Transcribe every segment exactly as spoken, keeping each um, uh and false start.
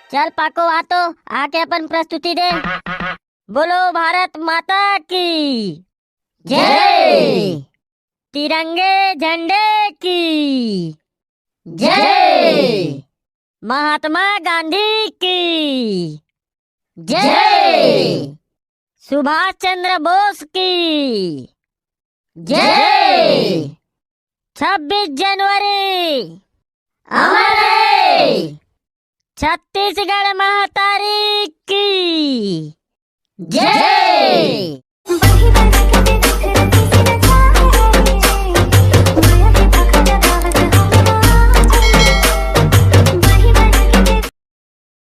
चल पाको, आ तो, आके अपन प्रस्तुति दे। बोलो भारत माता की जय। तिरंगे झंडे की जय। महात्मा गांधी की जय। सुभाष चंद्र बोस की जय। छब्बीस जनवरी अमर रहे। छत्तीसगढ़ महतारी की जय।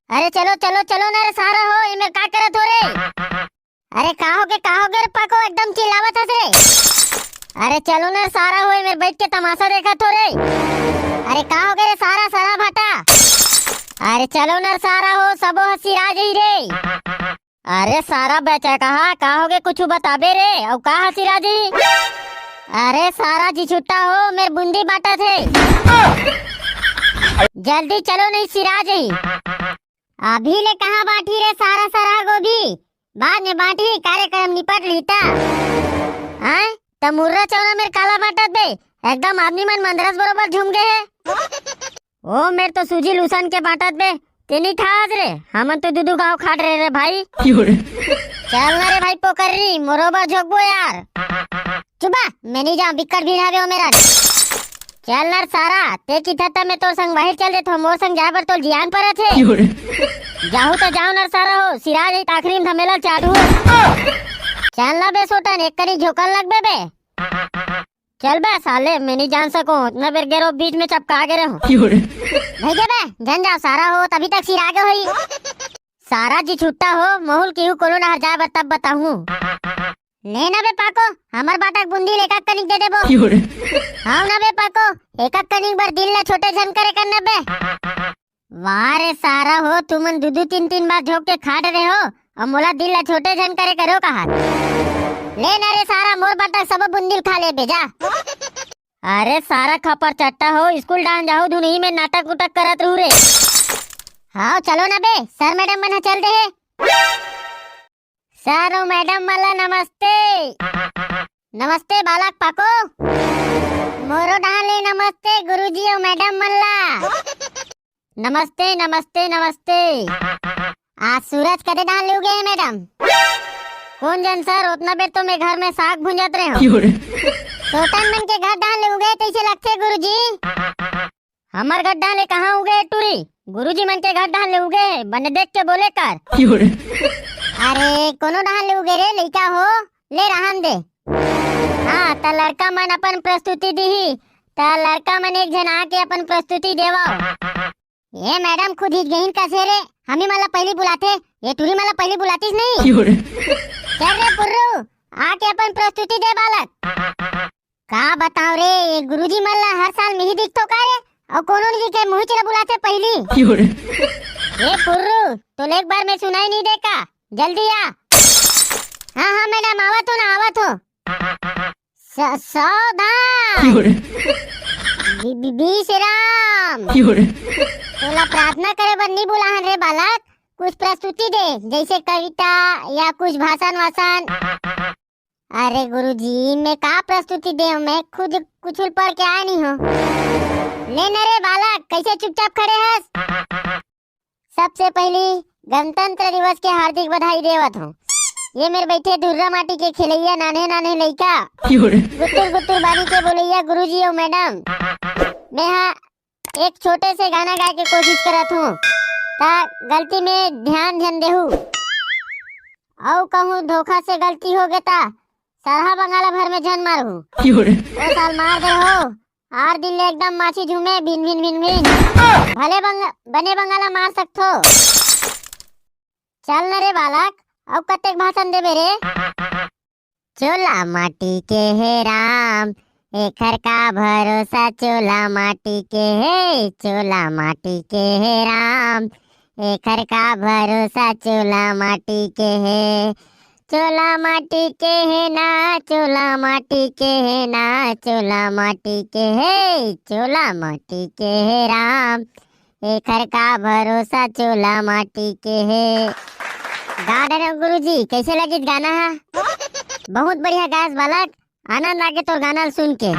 अरे चलो, चलो, चलो ना रे सारा हो, एमे का करत हो रे? अरे का हो गे, का हो गे रे पाको, एकदम चिल्लावत हस रे। अरे चलो ना रे सारा हो, एमे बैठ के तमाशा देखत हो रे। अरे का हो गे रे सारा, सारा भाटा। अरे चलो ना रे सारा हो, सबो ह सिरा जही रे। अरे सारा बेचा कहा, का हो गे, कुछ बताबे रे, अउ का ह सिरा जही? अरे सारा जी छुट्टा हो, मेर बूंदी बांटत हे। जल्दी चलो, नहीं सिरा जही। अभी ले कहाँ बांटी रे सारा, सारा गोभी? बाद में बांटी, कार्यक्रम निपट ली त। आय, त मुर्रा चौरा मेर काला बांटत बे? एकदम आदमी मन मंदरस बरोबर झूम गे हे। ओ मेर तो सूजी लूसन के बांटत बे, ते नहीं खास रे, हमन तो दू दू गाँव खाट रहे रे भाई। चल ना रे भाई पोकर्री, मोरो बर झोंकबो यार। चुप बा, मैं नहीं जाऊँ, बिक्कट भीड़ हवे ओ मेरा। चल नर सारा, ते किथा त मैं तोर संग बाहिर चल देथो, मोर संग जाए बर तोर जियान परत हे। जाहू त जाओ नर सारा हो, सिराज ही आखिरी में धमेला चाटू हो। चल ना बे सोटन, एक कनी झोकन लग बे बे। चल बे साले, मैं नहीं जान सको, उतना बेर गेरो बीच में चपका गे रहो। भाई के बे, जन जाओ सारा हो, तभी तक सिरा गे होई। सारा जी छुट्टा हो, मोहुल केहू कोनो डहर जाए बर तब बताहूँ। ले ना बे पाको, हमर बाटा के बूंदी ले का कनिक दे देबो। हाँ ना बे पाको, एक कनिक बर दिल ला छोटे झन करे कर ना बे। वाह रे सारा हो, तुमन दू दू तीन तीन बार झोंक के खाट रहे हो, अउ मोला दिल ला छोटे झन करे करो कहा। ले ना रे सारा, मोर बाटा के सबो बूंदी ल खा ले बे जा। अरे सारा खपर चट्टा हो, स्कूल डाहन जाहू धुन ही में नाटक उटक करत रहू रे। हाँ चलो ना बे, सर मैडम मन ह चल दे हे। सर अउ मैडम मन ला नमस्ते। नमस्ते बालक पाको। मोरो डाहन ले नमस्ते गुरुजी अउ मैडम मन ला। नमस्ते, नमस्ते, नमस्ते। आज सूरज कते डाहन ले उगे हे मैडम? कोन जन सर, ओतना बेर तो मैं घर में साग भूंजत रहे हूँ। सोटन मन के घर डाहन ले उगे तइसे लगथे गुरुजी। हमर घर डाहन ले कहाँ उगे टूरी? गुरुजी मन के घर डाहन ले उगे, बने देख के बोले कर। अरे कोनो डाहन ले उगे रे लइका हो, ले रहन दे। हाँ, त लड़का मन अपन प्रस्तुति दीही, त लड़का मन एक झन आके अपन प्रस्तुति देवव। ए मैडम खुद हिच गहिन कसे रे, हमी मन ला पहिली बुलाथे, ए टूरी मन ला पहिली बुलातिस नहीं। चल रे पुर्रू, आके अपन प्रस्तुति दे बालक। का बताओ रे, ये गुरुजी मन ला हर साल मिही दिखथो का रे? अउ कोनो नहीं दिखे, मुहिच ला बुलाथे पहिली। ए पुर्रू, तोले एक बार में सुनाई नहीं दे का? जल्दी आ। हाँ, हाँ मैडम, आवत हो ना, आवत हो। स-, सावधान। बी-, बी-, विश्राम। तोला प्रार्थना करे बर नहीं बुलाहन रे बालक, कुछ प्रस्तुति दे, जैसे कविता या कुछ भाषण वाषण। अरे गुरुजी, मैं का प्रस्तुति देव, मैं खुद कुछ पढ़ के आया नहीं हूँ। ले न रे बालक, कैसे चुपचाप खड़े हस? सबसे पहली गणतंत्र दिवस के हार्दिक बधाई देवत हूँ। ये मेरे बैठे धुर्रा माटी के खेलैया नान्हे नान्हे लइका, गुत्तुर गुत्तुर बानी के बोलैया गुरुजी अउ मैडम, मैं हा एक छोटे से गाना गाए के कोशिश करत हूँ, ता गलती में ध्यान ध्यान देहू। अउ कहूँ धोखा से गलती हो गे ता सरहा बंगाला भर में झन मारहू। ओ साल मार दे हो, आर दिन ले एकदम माछी झूमे भिन भिन भिन भिन। भले बंग-, बने बंगाला मार सकथो। चल न रे बालक, अउ कतेक भाषण देबे रे? चोला माटी के हे राम, एखर का भरोसा, चोला माटी के हे, चोला माटी के हे राम, एखर का भरोसा, चोला माटी के हे। चोला माटी के हे ना, चोला माटी के हे ना, चोला माटी के हे, चोला माटी के हे राम, एखर का भरोसा चोला माटी के हे। गा डरे गुरुजी, कैसे लगिस गाना हा? बहुत बढ़िया गायस बालक, आनंद आगे तोर गाना ल सुन के।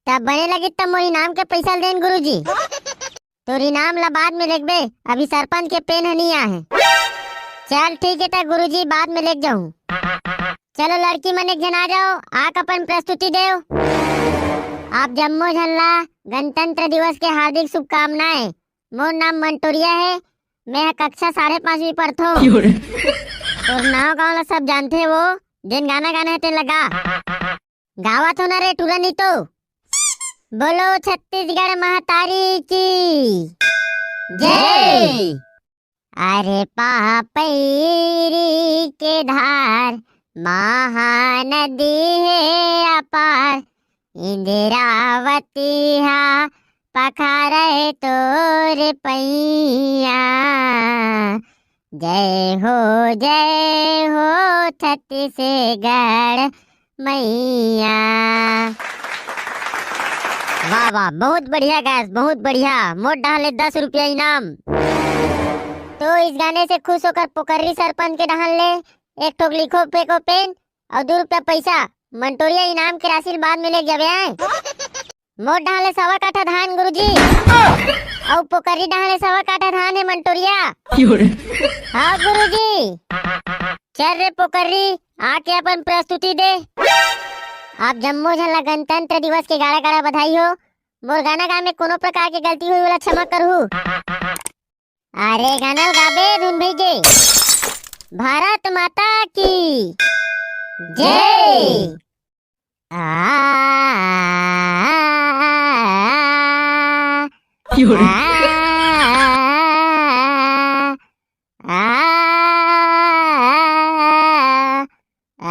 तब बने लगी तब मोर इनाम के पैसा ल देन गुरुजी। तोर इनाम ला बाद में लेगबे, अभी सरपंच के पेन ह नी आहे। चल ठीक है त गुरुजी, बाद में लेग जाहूँ। चलो लड़की मन एक झन आ जाओ, आके अपन प्रस्तुति देव। आप जम्मो झन ला गणतंत्र दिवस के हार्दिक शुभकामनाएं। मोर नाम मंटोरिया है, मैं ह कक्षा साढ़े पांचवी पढ़थों। क्यों रे? तोर नाव गांव ला सब जानथे वो, जेन गाना गाना है तेन लगा। गावत हो ना रे टूरा नी तो। बोलो छत्तीसगढ़ महतारी की जय। अरे पापैरी के धार महानदी हे अपार, इंद्रावती हा पखारे तोर पैया। जय हो, जय हो छत्तीसगढ़ मैया। वाह, वाह, बहुत बढ़िया गायस, बहुत बढ़िया। मोर डहान ले दस रुपया इनाम। तो इस गाने से खुश होकर पोकर्री सरपंच के डहान ले एक ठोक लिखो फेंको पेन और दो रुपया पैसा मंटोरिया इनाम के राशि बाद में ले जावे हैं। मोर डहान ले सवा काठा धान गुरुजी, अउ पोकर्री डहान ले सवा काठा धान है मंटोरिया। हाँ गुरुजी, चल रे पोकर्री, आके अपन प्रस्तुति दे। आप जम्मो झन ला गणतंत्र दिवस के गाड़ा गाड़ा बधाई हो। मोर गाना गाए में कोनो प्रकार के गलती होई, ओला क्षमा करहू। अरे गाना गाबे धुन भई के। भारत माता की जय। आ, आ, आ, आ, आ, आ, आ, आ।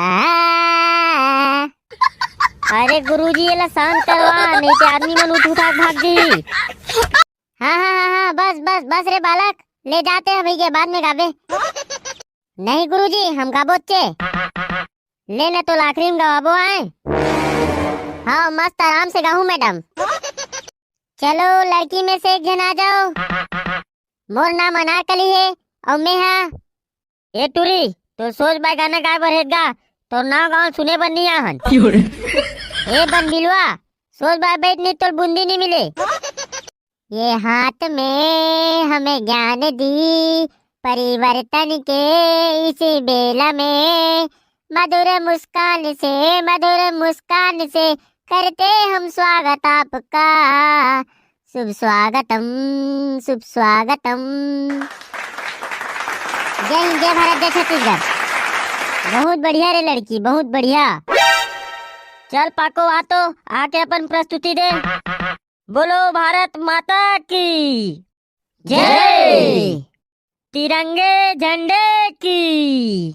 अरे गुरुजी, एला शांत करवा, नहीं तो आदमी मन उठ उठा के भाग जी। हाँ, हाँ, हाँ, हाँ, बस, बस, बस रे बालक, ले जाते हैं भैया, बाद में गाबे। नहीं गुरुजी, हम गाबो चे। ले न तो आखिरी में गवाबो आए। हाँ, मस्त आराम से गाहूँ मैडम। चलो, लड़की में से एक झन आ जाओ। मोर नाम अनारकली है और मैं हाँ। ए टूरी, तो सोच बाय गाना गाए बर हेत गा, तोर नाव गाँव सुने बर नहीं आहन। ए बन बिलवा, सोच बाय बैठ नहीं तोर बूंदी नहीं मिले। ये हाथ में हमें ज्ञान दी परिवर्तन के इसी बेला में, मधुर मुस्कान से, मधुर मुस्कान से करते हम स्वागत आपका। शुभ स्वागतम, शुभ स्वागतम। जय हिंद, जय भारत, जय छत्तीसगढ़। बहुत बढ़िया रे लड़की, बहुत बढ़िया। चल पाको, आ तो आके अपन प्रस्तुति दे। बोलो भारत माता की जय। तिरंगे झंडे की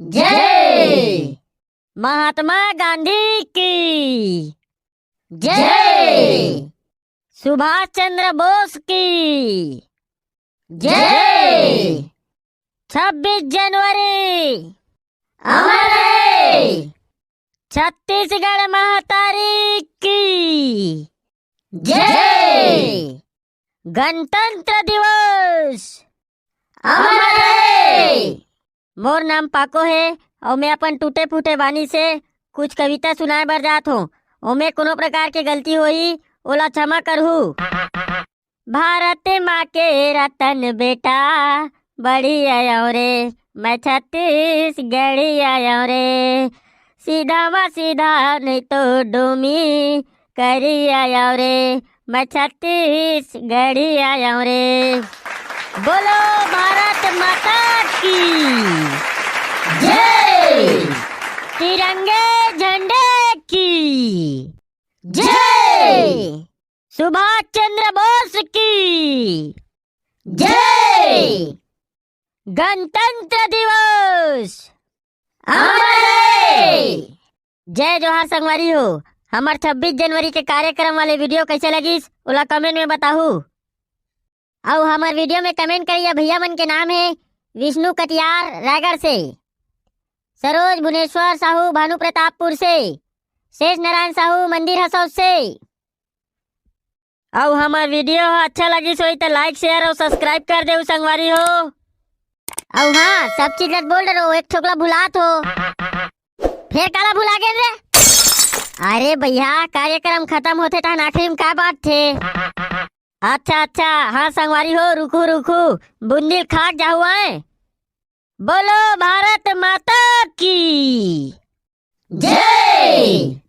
जय। महात्मा गांधी की जय। सुभाष चंद्र बोस की जय। छब्बीस जनवरी अमर रहे। छत्तीसगढ़ महतारी की जय। गणतंत्र दिवस अमर रहे। मोर नाम पाको हे अउ मैं अपन टूटे फूटे बानी से कुछ कविता सुनाए बर जात हों। ओमे कोनो प्रकार के गलती होही, ओला क्षमा करहू। भारत माँ के रतन बेटा, बढ़िया आयो रे, मैं छत्तीसगढ़ी आयो रे। सीधा मा सीधा नहीं तो डोमी करी आयो रे, मैं छत्तीसगढ़ी आयो रे। बोलो भारत माता की जय। तिरंगे झंडे की जय। सुभाष चंद्र बोस की जय। गणतंत्र दिवस अमर रहे। जय जोहार संगवारी हो। हमर छब्बीस जनवरी के कार्यक्रम वाले वीडियो कैसे लगिस, ओला कमेंट में बताहू। अउ हमर वीडियो में कमेंट करिया भैया मन के नाम है विष्णु कटियार रायगढ़ से, सरोज भुवनेश्वर साहू भानु प्रतापपुर से, शेष नारायण साहू मंदिर हसौद से, अउ हमर video ह अच्छा लगिस होही त like, share अउ subscribe कर देहू संगवारी हो। अउ हाँ, सब चीज ल बोल डरो, एक ठोकला भुलात हो। फेर काला भुला गेन रे? अरे भैया, कार्यक्रम खतम होथे तहन आखिरी में का बात थे? अच्छा अच्छा, हाँ संगवारी हो, रुकू रुकू, बुंदी ल खा के जाहू आए। बोलो भारत माता की जय।